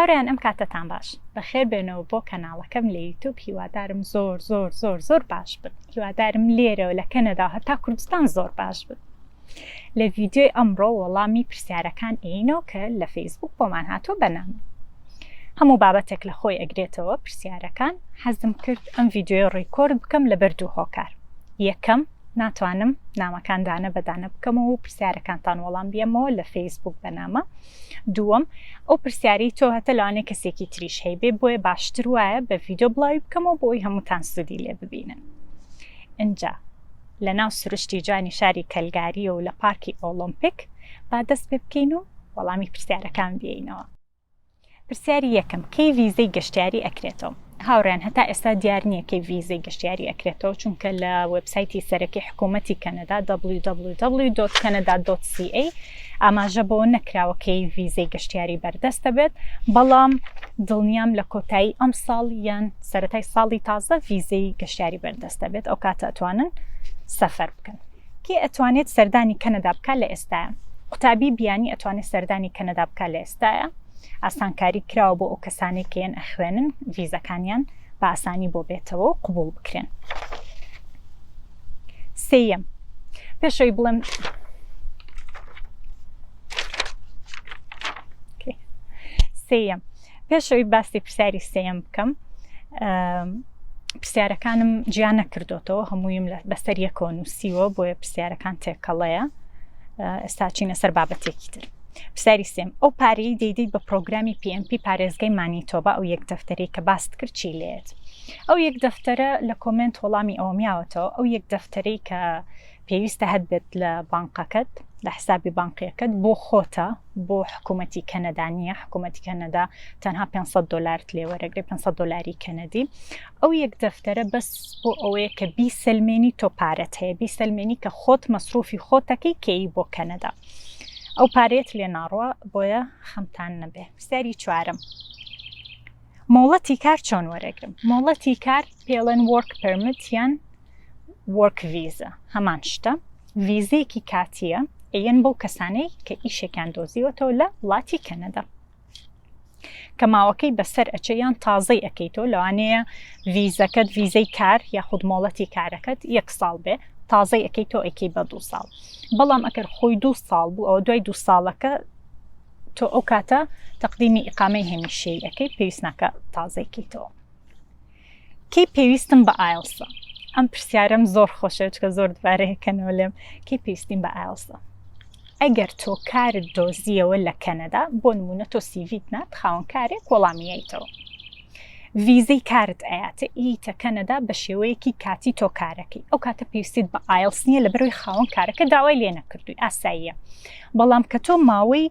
هاوڕێیان ئەم کاتەتان باش بەخێر بێنەوە بۆ کەناڵەکەم لە یوتوب هیوادارم زۆر زۆر زۆر زۆر باش بن هیوادارم لێرەوە لە کەنەدا هەتا کوردستان زۆر باش بن لە ڤیدیۆی ئەمڕۆ وەڵامی پرسیارەکان ئەینەوە کە لە فەیسبوک بۆمان هاتووە بەنامە هەموو بابەتێک لە خۆی ئەگرێتەوە پرسیارەکان حەزم کرد ئەم ڤیدیۆیە record بکەم لەبەر دوو هۆکار یەکەم ناتوانم نامەکان دانە بە دانە بکەمەوە و پرسیارەکانتان وەڵام بیەمەوە لە فەیسبوک بەنامە دووەم ئەو پرسیارەی تۆ هەتە لەوانەیە کەسێکی تریش هەیبێ بۆیە باشتر وایە بە ڤیدیۆ بڵاوی بکەمەوە بۆ ئەوی هەمووتان سوودی لێ ببینن ئینجا لە ناو سروشتی جوانی شاری کەلگاریە و لە پارکی ئۆڵۆمپیک با دەست پێ بکەین و وەڵامی پرسیارەکان بیەینەوە. پرسیاری یەکەم، کەی ڤیزەی گەشتیاری ئەکرێتەوە؟ هاوڕێیان هەتا ئێستا دیار نییە کەی ڤیزەی گەشتیاری ئەکرێتەوە چونکە لە وێبسایتی سەرەکی حکوومەتی کەنەدا www.canada.ca ئاماژە بەوە نەکراوە کەی ڤیزەی گەشتیاری بەردەست دەبێت بەڵام دڵنیام لە کۆتایی ئەمساڵ یان سەرەتای ساڵی تازە ڤیزەی گەشتیاری بەردەست دەبێت ئەو کاتە ئەتوانن سەفەر بکەن. کێ ئەتوانێت سەردانی کەنەدا بکات لە ئێستایا؟ قوتابی بیانی ئەتوانێت سەردانی کەنەدا بکات لە ئێستایا. ئاسانکاری کراوە بۆ ئەو کەسانەی کە یەن ئەخوێنن ڤیزەکانیان بە ئاسانی بۆ بێتەوە و قبوڵ بکرێن. سێیەم، پێشەوەی بڵێم سێیەم پێشەوەی باسی پرسیاری سێیەم بکەم پرسیارەکانم جیا نەکردوتەوە هەموویم بەسەر یەکەوە نووسیوە بۆیە پرسیارەکان تێکەڵەیە ئێستا چینە سەر بابەتێکی تر. پرسیاری سێم ئەو پارەی دەیدەیت بە پرۆگرامی PNP پارێزگای مانیتۆبا ئەو یەک دەفتەرەی کە باست کرد چی لێت ئەو یەک دەفتەرە لە comment وەڵامی ئەوەم یاوەتەوە ئەو یەک دەفتەرەی کە پێویستە هەتبێت لە بانقەکەت لە حسابی بانقیەکەت بۆ خۆتە بۆ حکوومەتی کەنەدا نییە حکوومەتی کەنەدا تەنها 500 دلارت لێ وەرەگرێ 500 دلاری کەنەدی ئەو یەک دەفتەرە بەس بۆ ئەوەیە کە بیسەلمێنی تۆ پارەت هەیە بیسەلمێنی کە خۆت مەسروفی خۆتەکەی کەی بۆ کەنەدا ئەو پارەیەت لێ ناڕوە بۆیە خەمتان نەبێ پرسیاری چوارم مۆڵەتی کار چۆن وەرەگرم مۆڵەتی کار پێڵێن work permit یان work visa هەمان شتە ڤیزەیەکی کاتیە ئەیەن بەو کەسانەی کە ئیشێکیان دۆزیوەتەوە لە وڵاتی کەنەدا کە ماوەکەی بەسەر ئەچێ یان تازەی ئەەکەیتەوە لەوانەیە ڤیزەکەت ڤیزەی کار یاخود مۆڵەتی کارەکەت یەک ساڵ بێ تازەی ئەەکەی تۆ ئەەکەی بە دوو ساڵ بەڵام ئەگەر خۆی دوو ساڵ بوو ئەوە دوای دوو ساڵەکە تۆ ئەو کاتە تەقدیمی ئیقامەی هەمیشەیی ئەەکەی پێویست ناکە تازەی کەیتەوە. کەی پێویستم بە ئایڵسە؟ ئەم پرسیارەم زۆر خۆشە چکە زۆر دوبارەیەکەنەوە لێم کەی پێویستیم بە ئایڵسە؟ ئەگەر تۆ کارت دۆزیەوە لە کەنەدا بۆ نمونە تۆ سیڤیت نات خاوەن کارێک وەڵامی یایتەوە ڤیزەی کارت ئەیاتە ئیتە کەنەدا بە شێوەیەکی کاتی تۆ کارەکەی ئەو کاتە پێویستیت بە ئایڵس نییە لە بەرەوەی خاوەن کارەکە داوای لێ نەکردووی ئاساییە بەڵام کە تۆ ماوەی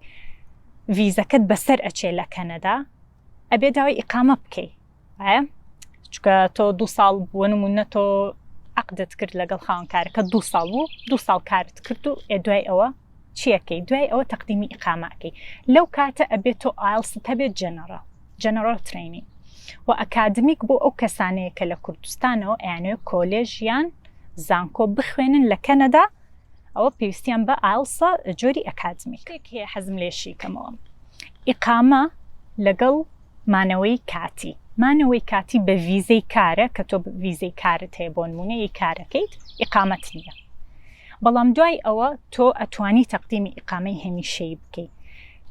ڤیزەکەت بەسەر ئەچێ لە کەنەدا ئەبێ داوای ئیقامە بکەی وایە چونکە تۆ دوو ساڵ بۆ نمونە تۆ عقدت کرد لەگەڵ خاوەنکارەکە دوو ساڵ بوو دوو ساڵ کارت کرد و ئێ دوای ئەوە چیەکەی دوای ئەوە تەقدیمی ئیقامەکەی لەو کاتە ئەبێت تۆ ئایلست هەبێت general general training و academic بۆ ئەو کەسانەیە کە لە کوردستانەوە ئەیانەوێت کۆلێژ یان زانکۆ بخوێنن لە کەنەدا ئەوە پێویستیان بە ئایلسە جۆری academic هەیە حەزم لێ شیکەمەوە ئیقامە لەگەڵ مانەوەی کاتی مانەوەی کاتی بە ڤیزەی کارە کە تۆ ڤیزەی کارت هەیە بۆ نمونە ی کارەکەیت ئیقامەت نییە بەڵام دوای ئەوە تۆ ئەتوانی تەقدیمی ئیقامەی هەمیشەیی بکەی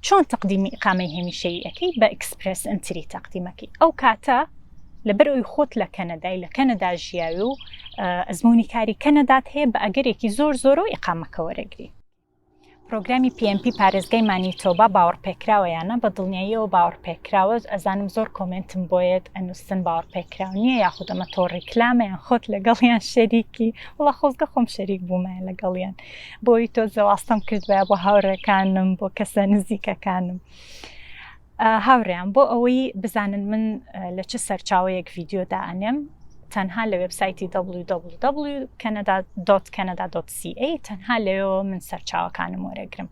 چۆن تەقدیمی ئیقامەی هەمیشەیی ئەکەی بە Express Entry تەقدیمەکەی ئەو کاتە لەبەر ئەوی خۆت لە کەنەدای لە کەنەدا ژیاوی و ئەزمموی کاری کەنەدات هەیە بە ئەگەرێکی زۆر زۆرەوە ئیقامەکە وەرەگری پرۆگرامی PNP پارێزگای مانیتۆبا باوەڕپێکراوە یان نا؟ بە دڵنیاییەوە باوەڕپێکراوە، ئەزانم زۆر comment م بۆیەت ئەنووسن باوەڕپێکراو نییە یاخود ئەمە تۆ ڕیکلامە یان خۆت لەگەڵیان شەریکی، وەڵا خۆزگە خۆم شەریک بوومایە لەگەڵیان بۆی تۆزێ واستەم کردبایە بۆ هاوڕێکانم بۆ کەسە نزیکەکانم. هاوڕێیان بۆ ئەوەی بزانن من لە چ سەرچاوەیەک ڤیدیۆ دائەنێم تەنها لە وێبسایتی www.canada.canada.ca تەنها لەوێوە من سەرچاوەکانم وەرەگرم.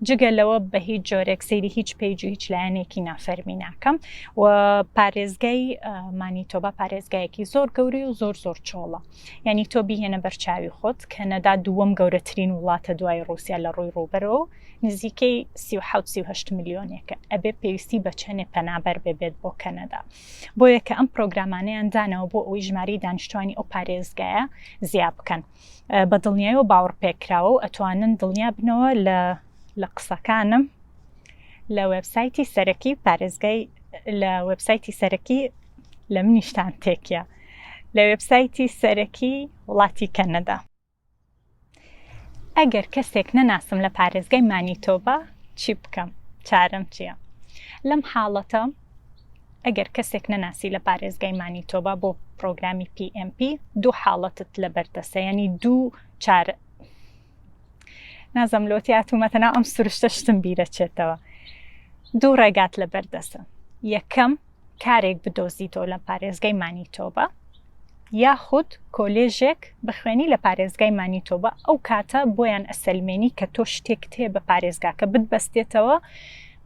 جگە لەوە بە هیچ جۆرێک سەیری هیچ page و هیچ لایەنێکی نافەرمی ناکەم و پارێزگای مانیتۆبا پارێزگایەکی زۆر گەوری و زۆر زۆر چۆڵە یعنی تۆ بیهێنە بەرچاوی خۆت کەنەدا دووەم گەورەترین وڵاتە دوای ڕوسیا لە ڕووی ڕووبەرەوە نزیکەی 37 38 ملیۆنێکە ئەبێ پێویستی بە چەنێ پەنابەر ببێت بۆ کەنەدا بۆیە کە ئەم پرۆگرامانەیان دانەوە بۆ ئەوەی ژمارەی دانیشتوانی ئەو پارێزگایە زیا بکەن بە دڵنیایەوە باوەڕ پێکراوە و ئەتوانن دڵنیا بنەوە لە لە قسەکانم لە وێبسایتی سەرەکی پارێزگای لە وێبسایتی سەرەکی لە منیشتان تێکیە لە وێبسایتی سەرەکی وڵاتی کەنەدا. ئەگەر کەسێک نەناسم لە پارێزگای مانیتۆبا چی بکەم چارەم چییە؟ لەم حاڵەتە ئەگەر کەسێک نەناسی لە پارێزگای مانیتۆبا بۆ پرۆگرامی PMP دوو حاڵەتت لەبەردەسە ینی دوو چار نازم لۆتی هاتوومەتە ناو ئەم سروشتە شتم بیرەچێتەوە دوو ڕێگات لەبەردەسە یەکەم کارێک بدۆزیتەوە لە پارێزگای مانیتۆبا یاخود کۆلێژێک بخوێنی لە پارێزگای مانیتۆبا ئەو کاتە بۆیان ئەسەلمێنی کە تۆ شتێکت هەیە بە پارێزگاکە بتبەستێتەوە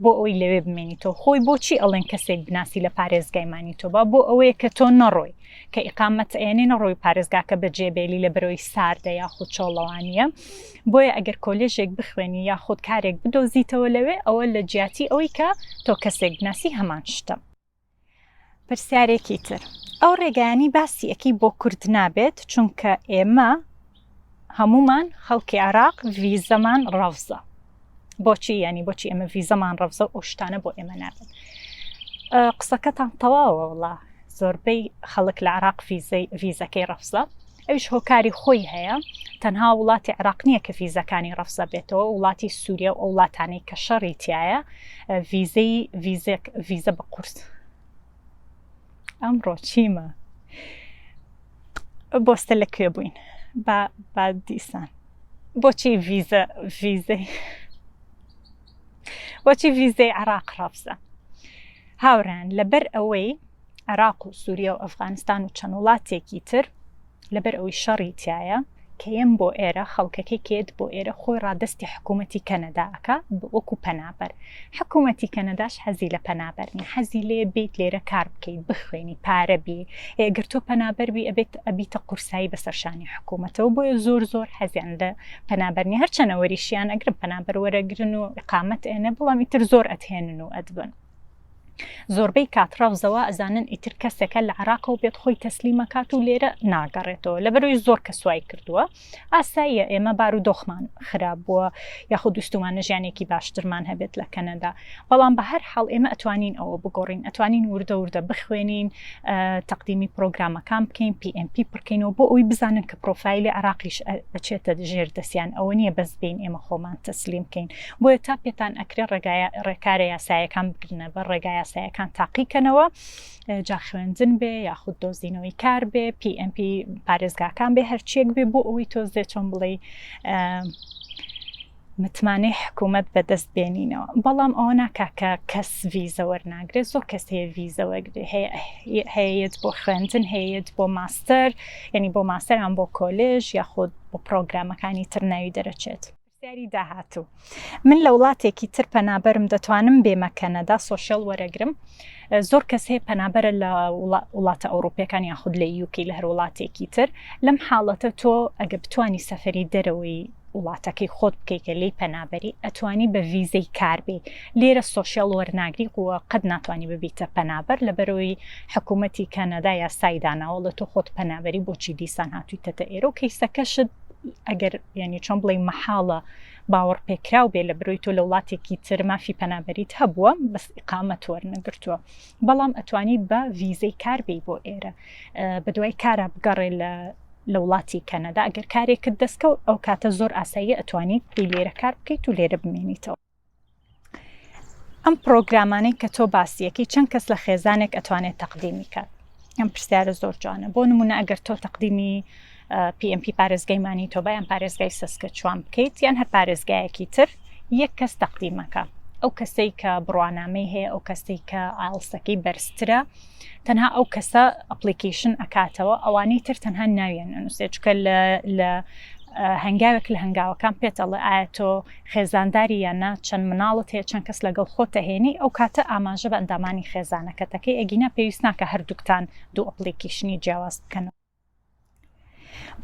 بۆ ئەوەی لەوێ بمێنیتەوە خۆی بۆچی ئەڵێن کەسێک بناسی لە پارێزگای مانیتۆبا بۆ ئەوەیە کە تۆ نەڕۆی کە ئیقامەت ئەیەنێ نەڕۆی پارێزگاکە بەجێ بێلی لە بەرەوەی ساردە یاخود چۆڵەوانیە بۆیە ئەگەر کۆلێژێک بخوێنی یاخود کارێک بدۆزیتەوە لەوێ ئەوە لە جیاتی ئەوەی کە تۆ کەسێک بناسی هەمان شتە. پرسیارێکی تر ئەو ڕێگایانی باسی ئەکەی بۆ کورد نابێت چونکە ئێمە هەمومان خەڵکی عراق ڤیزەمان ڕەفزە بۆچی ینی بۆچی ئێمە ڤیزەمان ڕەفزە و ئەو شتانە بۆ ئێمە نابێت قسەکەتان تەواوە وڵا زۆربەی خەڵک لە عراق ڤیزەکەی ڕەفزە ئەویش هۆکاری خۆی هەیە تەنها وڵاتی عراق نییە کە ڤیزەکانی ڕەفزە بێتەوە وڵاتی سووریا و ئەو وڵاتانەی کە شەڕی تایە ڤیزەی ڤیزێک ڤیزە بە قورس ئەمڕۆ چیمە بۆستە لە کوێ بووین با با دیسان بۆچی ڤیزە ڤیزەی بۆچی ڤیزەی عراق ڕەفزە هاوڕێیان لەبەر ئەوەی عێراق و سووریا و ئەفغانستان و چەند وڵاتێکی تر لەبەر ئەوەی شەڕی تایە کەیەم بۆ ئێرە خەڵکەکەی کێت بۆ ئێرە خۆی ڕادستی حکوومەتی کەنەدا ئەکا وەکو پەنابەر حکوومەتی کەنەداش حەزی لە پەنابەر نیە حەزی لێ بیت لێرە کار بکەیت بخوێنی پارە بی ئەگەر تۆ پەنابەر بی ئەبێت ئەبیتە قورسایی بەسەر شانی حکوومەتەوە بۆیە زۆر زۆر حەزیان لە پەنابەر نیە هەرچەنە وەریشیان ئەگرن پەنابەر وەرەگرن و ئیقامەت ئێنە بەڵام ئیتر زۆر ئەتهێنن و ئەتبن. زۆربەی کات ڕەفزەوە ئەزانن ئیتر کەسێکە لە عراقەوە بێت خۆی تەسلیمەکات و لێرە ناگەڕێتەوە لەبەرەوەی زۆر کەس وای کردووە ئاساییە ئێمە بارودۆخمان خراپ بووە یاخود دوستومانە ژیانێکی باشترمان هەبێت لە کەنەدا بەڵام بە هەر حاڵ ئێمە ئەتوانین ئەوە بگۆڕین ئەتوانین وردە وردە بخوێنین تەقدیمی پرۆگرامەکان بکەین PMP پڕکەینەوە بۆ ئەوی بزانن کە پرۆفایلی عراقیش ئەچێتە ژێر دەستیان ئەوە نییە بەس بین ئێمە خۆمان تەسلیم بکەین بۆیە تا پێتان ئەکرێ ڕێگایە ڕێکارە یاسایەکان بگرنە بەر ڕێگا یاسایەکان تاقیکەنەوە جا خوێندن بێ یاخود دۆزینەوەی کار بێ PMP پارێزگاکان بێ هەرچیەک بێ بۆ ئەوەی تۆزێ چۆن بڵێ متمانەی حکوومەت بەدەست بێنینەوە بەڵام ئەوە ناکا کە کەس ڤیزە وەرناگرێت زۆر کەس هەیە ڤیزە وەرگێ هەیەت بۆ خوێندن هەیەت بۆ ماستەر یعنی بۆ ماستەران بۆ کۆلێژ یاخود بۆ پرۆگرامەکانی تر ناوی دەرەچێت. پرسیاری داهاتوو من لە وڵاتێکی تر پەنابەرم دەتوانم بێمە کەنەدا social وەرەگرم زۆر کەس هەیە پەنابەرە لە وڵاتە ئەوروپیەکان یاخود لە UK لە هەر وڵاتێکی تر لەم حاڵەتە تۆ ئەگە بتانی سەفەری دەرەوەی وڵاتەکەی خۆت بکەیت کە لێی پەنابەری ئەتوانی بە ڤیزەی کار بێ لێرە social وەرناگری قووە قەت ناتوانانی ببیتە پەنابەر لەبەرەوەی حکوومەتی کەنەدا یاسای داناوە لە تۆ خۆت پەنابەری بۆچی دیسان هاتوویتەتە ئێرە و کەیسەکەشت ئەگەر یعنی چۆن بڵێ مەحاڵە باوەڕ پێکراو بێ لە برۆی تۆ لە وڵاتێکی تر مافی پەنابەریت هەبووە بەس ئیقامەت وەرنەگرتووە بەڵام ئەتوانی بە ڤیزەی کار بێی بۆ ئێرە بە دوای کارا بگەڕێ لە لە وڵاتی کەنەدا ئەگەر کارێکت دەستکەوت ئەو کاتە زۆر ئاساییە ئەتوانیت بێی لێرە کار بکەیت و لێرە بمێنیتەوە. ئەم پرۆگرامانەی کە تۆ باسیەکەی چەند کەس لە خێزانێک ئەتوانێت تەقدیمی کات ئەم پرسیارە زۆر جوانە بۆ نمونە ئەگەر تۆ تەقدیمی PMP پارێزگای مانیتۆبا یان پارێزگای سەسکەچوان بکەیت یان هەر پارێزگایەکی تر یەک کەس تەقدیمەکە ئەو کەسەی کە بڕوانامەی هەیە ئەو کەسەی کە IELTS ەکەی بەرزترە تەنها ئەو کەسە application ئەکاتەوە ئەوانەی تر تەنها ناویان ئەنووسێت چکە لە لە. هەنگاوێک لە هەنگاوەکان پێت ئەڵێ ئایا تۆ خێزانداری یان نا، چەند مناڵت هەیە، چەند کەس لەگەڵ خۆت ئەهێنی، ئەو کاتە ئاماژە بە ئەندامانی خێزانەکەت ئەکەی، ئەگینا پێویست ناکا هەردووکتان دوو application ی جیاواز بکەنەوە.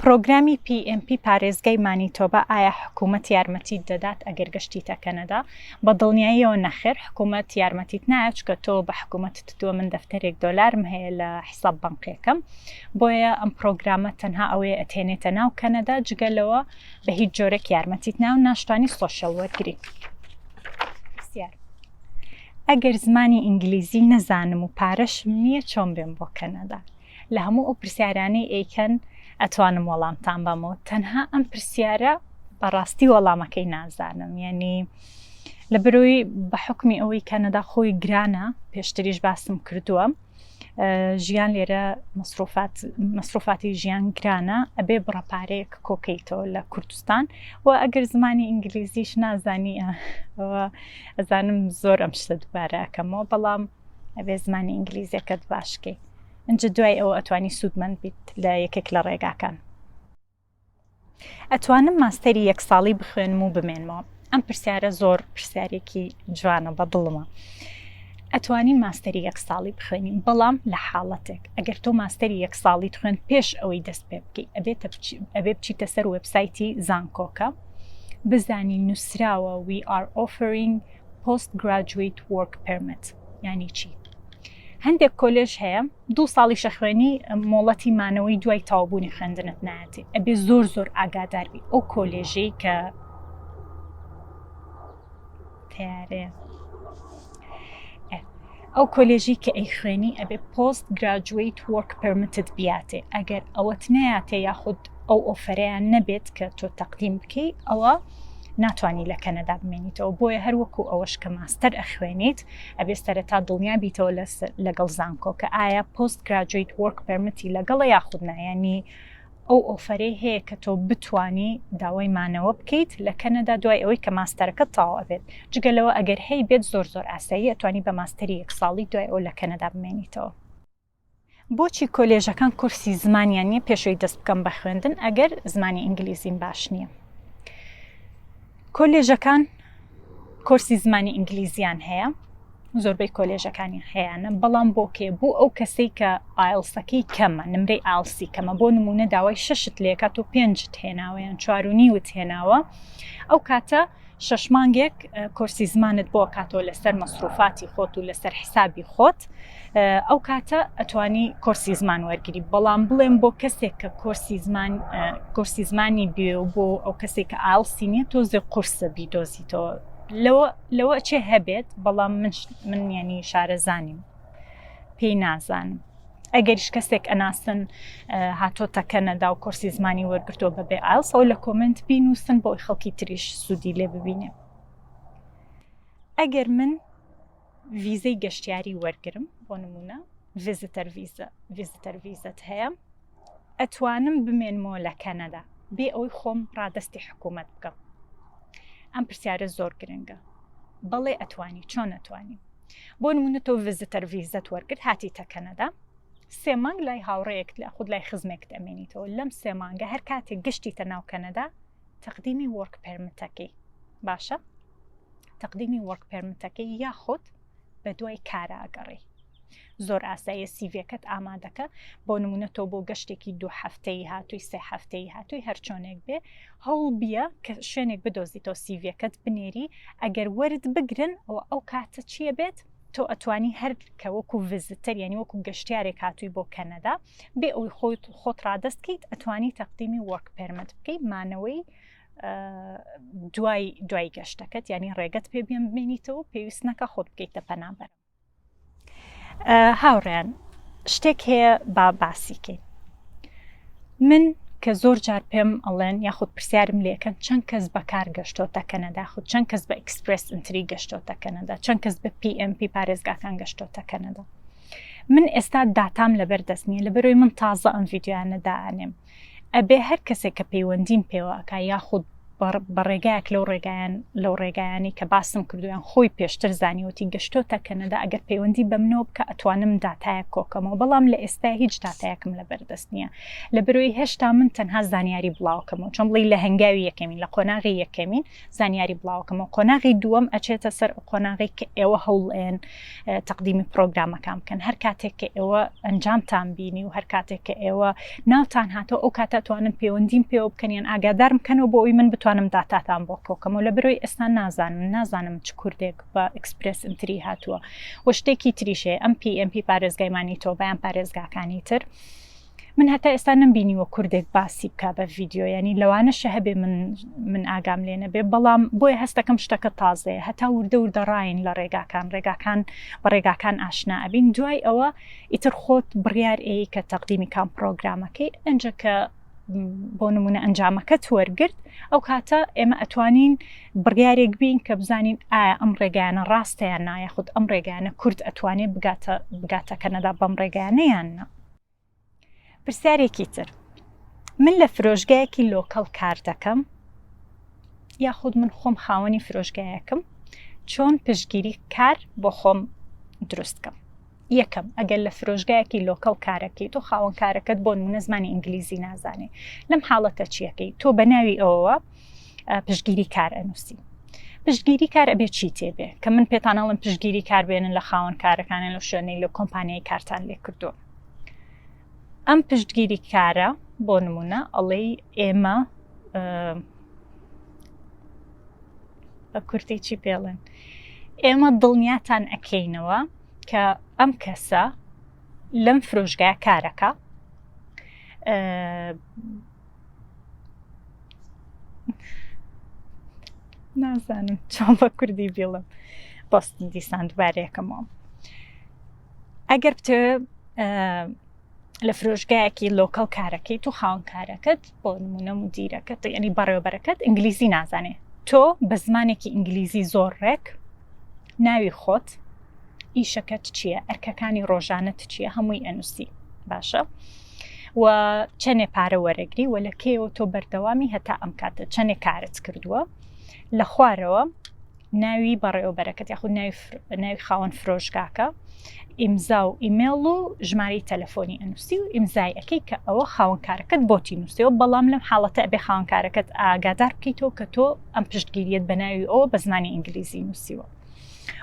پڕۆگرامی PNP پارێزگای مانیتۆبا ئایا حکوومەت یارمەتیت دەدات ئەگەر گەشتیتە کەنەدا؟ بە دڵنیاییەوە نەخێر حکوومەت یارمەتیت نایە چونکە تۆ بە حکوومەتت وتووە من دەفتەرێک دۆلارم هەیە لە حیساب بەنقیەکەم بۆیە ئەم پڕۆگرامە تەنها ئەوەیە ئەتهێنێتە ناو کەنەدا جگە لەوە بە هیچ جۆرێک یارمەتیت ناو ناشتوانی social وەرگری. پرسیار ئەگەر زمانی ئینگلیزی نەزانم و پارەشم نییە چۆن بێم بۆ کەنەدا؟ لە هەموو ئەو پرسیارانەی ئەیکەن ئەتوانم وەڵامتان بەمەوە تەنها ئەم پرسیارە بەڕاستی وەڵامەکەی نازانم یعنی لە برۆی بە حکمی ئەوەی کەنەدا خۆی گرانە پێشتریش باسم کردووە ژیان لێرە مەسروفات مەسروفاتی ژیان گرانە ئەبێ بڕە پارەیەک کۆکەیتەوە لە کوردستان و ئەگەر زمانی ئینگلیزیش نازانی ئەزانم زۆر ئەم شتە دووبارە ئەکەمەوە بەڵام ئەبێ زمانی ئینگلیزیەکەت باشکەی ئەجا دوای ئەوە ئەتوانی سوودمەند بیت لە یەکێک لە ڕێگاکان. ئەتوانم ماستەری یەک ساڵی بخوێنم و بمێنمەوە؟ ئەم پرسیارە زۆر پرسیارێکی جوانە بە دڵمە. ئەتوانی ماستەری یەک ساڵی بخوێنی بەڵام لە حاڵەتێک ئەگەر تۆ ماستەری یەک ساڵی خوێن پێش ئەوەی دەست پێ بکەی ئەبێت ئەبێ بچیتە سەر وێبسایتی زانکۆکە بزانی نووسراوە we are offering post graduate work permit یانی چی؟ هەندێک کۆلێژ هەیە دوو ساڵی شەخوێنی مۆڵەتی مانەوەی دوای تەواوبوونی خوێندنت نایەتی ئەبێ زۆر زۆر ئاگاداربی ئەو کۆلێژەی کە تیارەیە ئەو کۆلێژی کە ئەیخوێنی ئەبێ post graduate work permit ت بیاتێ ئەگەر ئەوەت نەیاتێ یاخود ئەو offer ەیان نەبێت کە تۆ تەقدیم بکەی ئەوە ناتوانی لە کەنەدا بمێنیتەوە بۆیە هەر وەکو ئەوەش کە ماستەر ئەخوێنیت ئەبێ سەرەتا دڵنیا بیتەوە لەگەڵ زانکۆ کە ئایا post graduate work permit ی لەگەڵە یاخود نا یانی ئەو offer ەی هەیە کە تۆ بتانی داوای مانەوە بکەیت لە کەنەدا دوای ئەوەی کە ماستەرەکە تەواو ئەبێت جگە لەوە ئەگەر هەی بێت زۆر زۆر ئاسایی ئەتوانی بە ماستەری یەک ساڵی دوای ئەو لە کەنەدا بمێنیتەوە. بۆچی کۆلێژەکان کۆرسی زمانیان نییە پێشەوەی دەست بکەم بە خوێندن ئەگەر زمانی ئینگلیزیم باش نییە؟ کۆلێژەکان کۆرسی زمانی ئینگلیزیان هەیە زۆربەی کۆلێژەکانی هەیەە بەڵام بۆ کێ بۆ ئەو کەسەی کە IELTS ەکەی کەمە نمرەی IELTS ی کەمە بۆ نمونە داوای شەشت لێکات و پێنجت هێناوە یان چوار و نیوت هێناوە ئەو کاتە شەش مانگێک کۆرسی زمانت بۆ ئەکاتەوە لەسەر مەسروفاتی خۆت و لەسەر حسابی خۆت ئەو کاتە ئەتوانی کۆرسی زمان وەرگری بەڵام بڵێم بۆ کەسێک کە کۆرسی زمان کۆرسی زمانی بێ و بۆ ئەو کەسێک کە IELTS ی نییە تۆزێ قورسە بیدۆزیتەوە لەوە لەوە چێ هەبێت بەڵام من من ینی شارەزانیم پێی نازانم. ئەگەریش کەسێک ئەناسن هاتۆتە کەنەدا و کۆرسی زمانی وەرگرتووە بەبێ IELTS ئەو لە comment بینوسن بۆی خەڵکی تریش سوودی لێ ببینێ ئەگەر من ڤیزەی گەشتیاری وەرگرم بۆ نمونە visitor visa visitor visa ت هەیە ئەتوانم بمێنمەوە لە کەنەدا بێ ئەوەی خۆم ڕادستی حکوومەت بکەم ئەم پرسیارە زۆر گرنگە بەڵێ ئەتوانی چۆن ئەتوانی بۆ نمونە تۆ visitor visa ت وەرگرت هاتیتە کەنەدا سێ مانگ لای هاوڕێیەکت لە خود لای خزمێکت ئەمێنیتەوە لەم سێ مانگە هەر کاتێک گەشتیتە ناو کەنەدا تەقدیمی work permit ەکەی باشە تەقدیمی work permit ەکەی یاخود بە دوای کارا ئەگەڕێی زۆر ئاساییە CV ەکەت ئامادەکە بۆ نمونە تۆ بۆ گەشتێکی دوو هەفتەی هاتووی سێ هەفتەی هاتووی هەر چۆنێک بێ هەوڵ بیە کە شوێنێک بدۆزیتەوە CV ەکەت بنێری ئەگەر وەرت بگرن ئەوە ئەو کاتە چییە بێت تۆ ئەتوانی هەر کە وەکو visitor یعنی وەکو گەشتیارێک هاتووی بۆ کەنەدا بێ ئەوی خۆیت خۆت ڕادەست کەیت ئەتوانی تەقدیمی work permit بکەیت مانەوەی دوای دوای گەشتەکەت ینی ڕێگەت پێ بێن بمێنیتەوە پێویست نەکە خۆت بکەیتە پەنابەر هاوڕێیان شتێک هەیە با باسیکەین من کە زۆر جار پێم ئەڵێن یاخود پرسیارم لێکەن چەند کەس بەکار گەشتۆتە کەنەدا خود چەند کەس بە Express Entry گەشتۆتە کەنەدا چەند کەس بە PNP پارێزگاکان گەشتۆتە کەنەدا من ئێستا داتام لەبەر دەست نییە لەبەرەوەی من تازە ئەم ڤیددیوانە دائەنێم ئەبێ هەر کەسێک کە پەیوەندیم پێوە ئەکا یاخود. بە ڕێگایەک لەو ڕێگایان لەو ڕێگایانی کە باسم کردویان خۆی پێشتر زانیوەتی گەشتۆتە کەنەدا ئەگەر پەیوەندی بە منەوە بکە ئەتوانم داتایەک کۆکەمەوە بەڵام لە ئێستا هیچ داتایەکم لە بەردەست نییە لە برۆی هێشتا من تەنها زانیاری بڵاوکەمەوە چۆن بڵی لە هەنگاوی یەکەمین لە قۆناغی یەکەمین زانیاری بڵاوکەمەوە قۆناغی دووەم ئەچێتە سەر قۆناغی کە ئێوە هەوڵێن تەقدیمی پرۆگرامەکان بکەن هەر کاتێک کە ئێوە ئەنجامتان بینی و هەر کاتێک کە ئێوە ناوتان هاتەوە ئەو کاتە توانن پەیوەندیم پێوە بکەن یان ئاگادارم بکەنەوە بۆ ئەوی من بتوانم داتاتان بۆ کۆکەمەوە لە برۆی ئێستا نازانم نازانم چ کوردێک بە Express Entry هاتووە و شتێکی تریشەیە ئەم PNP پارێزگای مانیتۆبا یان پارێزگاکانی تر من هەتا ئێستا نەمبینیوە کوردێک باسی بکا بە ڤیدیۆ یانی لەوانەشە هەبێ من من ئاگام لێ نەبێ بەڵام بۆیە هەستەکەم شتەکە تازەیە هەتا وردە وردە ڕاین لە ڕێگاکان ڕێگاکان بە ڕێگاکان ئاشنا ئەبین دوای ئەوە ئیتر خۆت بڕیار ئەی کە تەقدیمی کام پرۆگرامەکەی ئەنجە کە بۆ نمونە ئەنجامەکەت وەرگرت ئەو کاتە ئێمە ئەتوانین بڕیارێک بین کە بزانین ئایا ئەم ڕێگایانە ڕاستە یان نا یاخود ئەم ڕێگایانە کورد ئەتوانێت بگاتە بگاتە کەنەدا بەم ڕێگایانە یان نا. پرسیارێکی تر من لە فرۆشگایەکی local کار دەکەم یاخود من خۆم خاوەنی فرۆشگایەکم چۆن پشتگیری کار بۆ خۆم دروست کەم یەکەم ئەگەر لە فرۆشگایەکی local کارەکەی تۆ خاوەن کارەکەت بۆ نمونە زمانی ئینگلیزی نازانێ لەم حاڵەتە چیەکەی تۆ بە ناوی ئەوەوە پشتگیری کار ئەنووسی پشتگیری کار ئەبێ چی تێبێ کە من پێتانەڵم پشتگیری کار بێنن لە خاوەن کارەکانیان لەو شوێنەی لە کۆمپانیای کارتان لێ کردووە ئەم پشتگیری کارە بۆ نمونە ئەڵێی ئێمە بە کورتی چی پێڵێن ئێمە دڵنیاتان ئەکەینەوە کە ئەم کەسە لەم فرۆشگا کارەکە نازانم چۆن بە کوردی بیڵم بەستن دیسان دووبارەیەکەمەوە ئەگەر بتەوێ لە فرۆشگایەکی local کارەکەی تو خاوەن کارەکەت بۆ نمونە مدیرەکەت ینی بەڕێوەبەرەکەت ئینگلیزی نازانێ تۆ بە زمانێکی ئینگلیزی زۆر ڕێک ناوی خۆت ئیشەکەت چییە ئەرکەکانی ڕۆژانەت چییە هەمووی ئەنووسی باشە و چەنێ پارە وەرەگری و لە کێوە تۆ بەردەوامی هەتا ئەم کاتە چەنێ کارت کردووە لە خوارەوە ناوی بەڕێوەبەرەکەت یاخود ناوی ناوی خاوەن فرۆشگاکە ئیمزا و ئیمێڵ و ژمارەی تەلەفۆنی ئەنووسی و ئیمزای ئەەکەی کە ئەوە خاوەنکارەکەت بۆتی نووسەوە بەڵام لەم حاڵەتە ئەبێ خاوەنکارەکەت ئاگادار بکەیتەوە کە تۆ ئەم پشتگیریت بە ناوی ئەوە بە زمانی ئینگلیزی نووسیوە.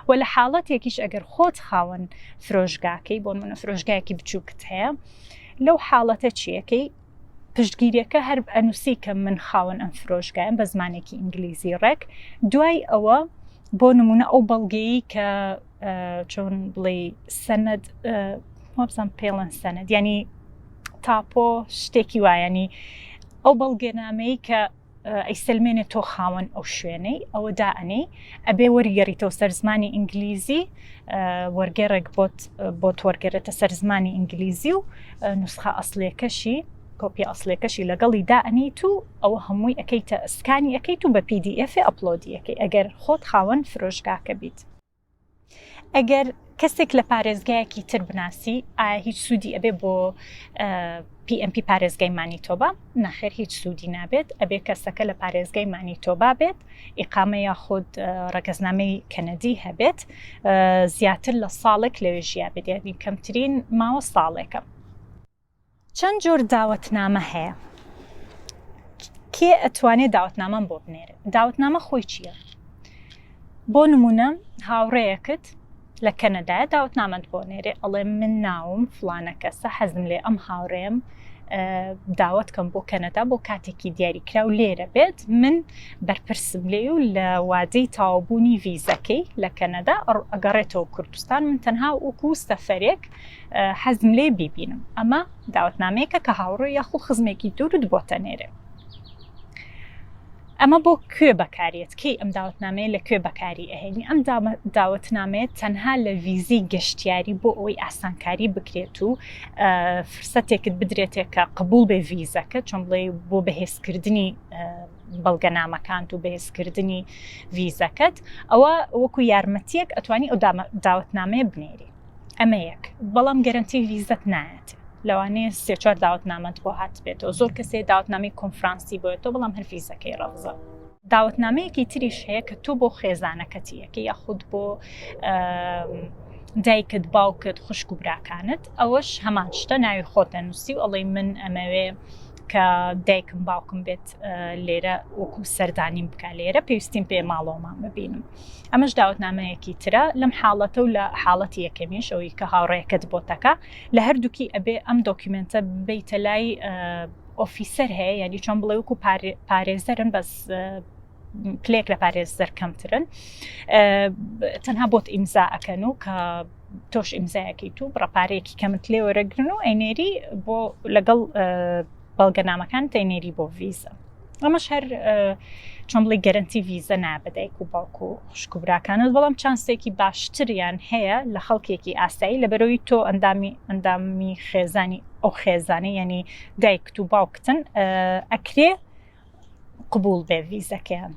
و لە حاڵەتێکیش ئەگەر خۆت خاوەن فرۆشگاکەی بۆ نمونە فرۆشگایەکی بچووکت هەیە لەو حاڵەتە چیەکەی پشتگیریەکە هەر ئەنووسی کە من خاوەن ئەم فرۆشگایم بە زمانێکی ئینگلیزی ڕێک دوای ئەوە بۆ نمونە ئەو بەڵگەیە کە چۆن بڵێ سەند وابزانم پێڵەن سەند ینی تاپۆ شتێکی وایەنی ئەو بەڵگەنامەی کە ئەیسەلمێنێ تۆ خاوەن ئەو شوێنەی ئەوە دائەنێی ئەبێ وەرگێڕیتەوە سەر زمانی ئینگلیزی وەرگێڕێک بۆت بۆت وەرگێڕێتە سەر زمانی ئینگلیزی و نوسخە ئەسلەکەشی کۆپی ئەسلەکەشی لەگەڵی دائەنیت و ئەوە هەمووی ئەەکەیتە scan ی ئەەکەیت و بە PDF upload ی ئەەکەی ئەگەر خۆت خاوەن فرۆشگاکە بیت. ئەگەر کەسێک لە پارێزگایەکی تر بناسی ئایا هیچ سوودی ئەبێ بۆ PNP پارێزگای مانیتۆبا؟ نەخێر هیچ سوودی نابێت ئەبێ کەسەکە لە پارێزگای مانیتۆبا بێت ئیقامە یاخود ڕەگەزنامەی کەنەدی هەبێت زیاتر لە ساڵێک لەوێ ژیابێت یعنی کەمترین ماوە ساڵێکە. چەند جۆر داوەتنامە هەیە؟ کێ ئەتوانێ داوەتنامەم بۆ بنێرێ؟ داوەتنامە خۆی چییە؟ بۆ نمونە هاوڕێیەکت لە کەنەدایە داوەتنامەت بۆ نێرێ ئەڵێ من ناوم فلانە کەسە حەزم لێ ئەم هاوڕێم داوەت کەم بۆ کەنەدا بۆ کاتێکی دیاریکراو لێرە بێت من بەرپرسم لێ و لە وادەی تەواوبوونی ڤیزەکەی لە کەنەدا ئەگەڕێتەوە کوردستان من تەنها وەکو سەفەرێک حەزم لێ بیبینم ئەمە داوەتنامەیەکە کە هاوڕێ یاخو خزمێکی دوورت بۆتە نێرێ ئەمە بۆ کوێ بەکارێت کەی ئەم داوەتنامەیە لە کوێ بەکاری ئەهێنی ئەم داوەتنامەیە تەنها لە ڤیزی گەشتیاری بۆ ئەوەی ئاسانکاری بکرێت و فرسەتێکت بدرێتێک کە قبول بێ ڤیزەکە چۆن بڵێ بۆ بەهێزکردنی بەڵگەنامەکانت و بەهێزکردنی ڤیزەکەت ئەوە وەکو یارمەتیەک ئەتوانی ئەو داوەتنامەیە بنێری ئەمە یەک بەڵام گەرەنتی ڤیزەت نایەت لەوانەیە سێ چوار داوەتنامەت بۆ هاتبێتەوە زۆر کەسێ داوەتنامەی کۆنفرانسی بۆێتەوە بەڵام هەر ڤیزەکەی ڕەفزە. داوەتنامەیەکی تریش هەیە کە تۆ بۆ خێزانەکەتی یەکە یاخود بۆ دایکت باوکت خوشک و براکانت ئەوەش هەمان شتە ناوی خۆت دەنووسی و ئەڵێی من ئەمەوێ کە دایکم باوکم بێت لێرە وەکو سەردانیم بکە لێرە پێویستیم پێ ماڵەوەمان ببینم ئەمەش داوەتنامەیەکی ترە لەم حاڵەتە و لە حاڵەتی یەکەمیش ئەوی کە هاوڕێکەت بۆتەکە لە هەردووکی ئەبێ ئەم document ە بیتە لای officer هەیە یعنی چۆن بڵێ وەکو پارێزەرن بەس پلێک لە پارێزەر کەمترن تەنها بۆت ئیمزا ئەکەن و کە تۆش ئیمزایەکەیت و بڕە پارەیەکی کەمت لێ وەرەگرن و ئەینێری بۆ لەگەڵ بەڵگەنامەکان تەینێری بۆ ڤیزە ئەمەش هەر چۆن بڵێ گەرنتی ڤیزە نا بە دایک و باوک و خوشک و براکانت بەڵام chance ێکی باشتریان هەیە لە خەڵکێکی ئاسایی لەبەرەوەی تۆ ئەندامی ئەندامی خێزانی ئەو خێزانی یعنی دایکت و باوکتن ئەکرێ قبول بێ ڤیزەکەیان.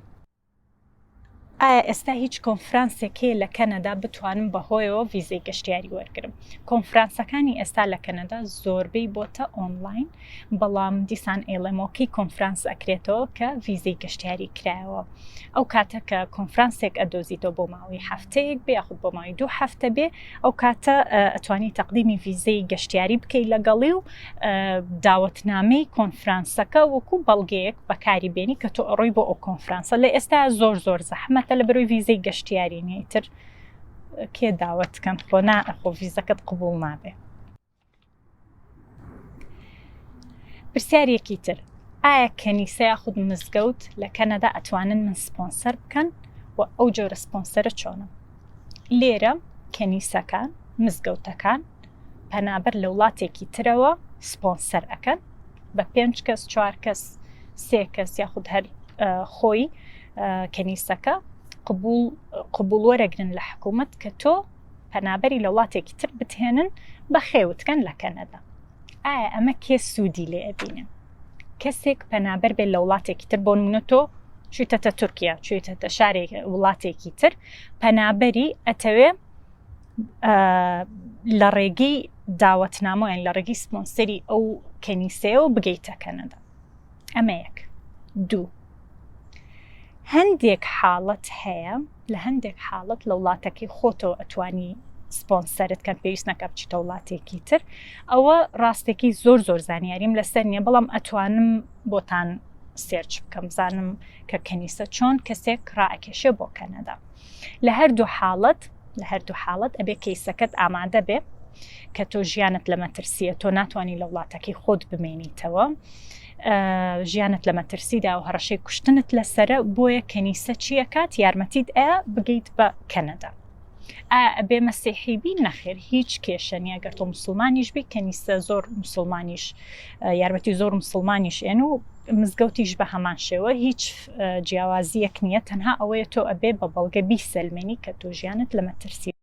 ئایا ئێستا هیچ کۆنفرانسێک هەیە لە کەنەدا بتوانم بەهۆیەوە ڤیزەی گەشتیاری وەرگرم؟ کۆنفرانسەکانی ئێستا لە کەنەدا زۆربەی بۆتە ئۆنلاین بەڵام دیسان ئەیڵێمەوە کەی کۆنفرانس ئەکرێتەوە کە ڤیزەی گەشتیاری کرایەوە ئەو کاتە کە کۆنفرانسێک ئەدۆزیتەوە بۆ ماوەی هەفتەیەک بێ یاخود بۆ ماوەی دوو هەفتە بێ ئەو کاتە ئەتوانی تەقدیمی ڤیزەی گەشتیاری بکەی لەگەڵی و داوەتنامەی کۆنفرانسەکە وەکو بەڵگەیەک بەکاری بێنی کە تۆ ئەڕۆی بۆ ئەو کۆنفرانسە لە ئێستا زۆر زۆر زەحمەتە لە بەرەوەی ڤیزەی گەشتیاری نیە ئیتر کێ داوەت کەن خۆ نا خۆ ڤیزەکەت قبوڵ نابێ. پرسیارێکی تر ئایا کەنیسە یاخود مزگەوت لە کەنەدا ئەتوانن من سپۆنسەر بکەن و ئەو جۆرە سپۆنسەرە چۆنە؟ لێرە کەنیسەکان مزگەوتەکان پەنابەر لە وڵاتێکی ترەوە سپۆنسەر ئەکەن بە پێنج کەس چوار کەس سێ کەس یاخود هەر خۆی کەنیسەکە قبول قبول وەرەگرن لە حکوومەت کە تۆ پەنابەری لە وڵاتێکی تر بتهێنن بەخێوتکەن لە کەنەدا ئایا ئەمە کێ سوودی لێ ئەبینن کەسێک پەنابەر بێت لە وڵاتێکی تر بۆ نمونە تۆ چویتەتە تورکیا چویتەتە شارێک وڵاتێکی تر پەنابەری ئەتەوێ لە ڕێگەی داوەتنامەیان لە ڕێگەی سپۆنسەری ئەو کەنیسەیەوە بگەیتە کەنەدا ئەمە یەک دوو هەندێک حاڵەت هەیە لە هەندێک حاڵەت لە وڵاتەکەی خۆتەوە ئەتوانی سپۆنسەرت کەن پێویست نەکە بچیتە وڵاتێکی تر ئەوە ڕاستێکی زۆر زۆر زانیاریم لەسەر نییە بەڵام ئەتوانم بۆتان search بکەم بزانم کە کەنیسە چۆن کەسێک ڕائەکێشێ بۆ کەنەدا لە هەردوو حاڵەت لە هەردوو حاڵەت ئەبێ کەیسەکەت ئامادە بێ کە تۆ ژیانت لە مەترسیە تۆ ناتوانانی لە وڵاتەکەی خۆت بمێنیتەوە ژیانت لە مەترسیدا و هەڕەشەی کوشتنت لەسرە بۆیە کەنیسە چیەکات یارمەتیت ئە بگەیت بە کەنەدا ئایا ئەبێ مەسیحی بی؟ نەخێر هیچ کێشە نییە گەر تۆ مسلمانیش بی کەنیسە زۆر مسلمانیش یارمەتی زۆر مسلمانیش ئێن و مزگەوتیش بە هەمان شێوە هیچ جیاوازیەک نییە تەنها ئەوەیە تۆ ئەبێ بە بەڵگە بیسەلمێنی کە تۆ ژیانت لە مەترسی.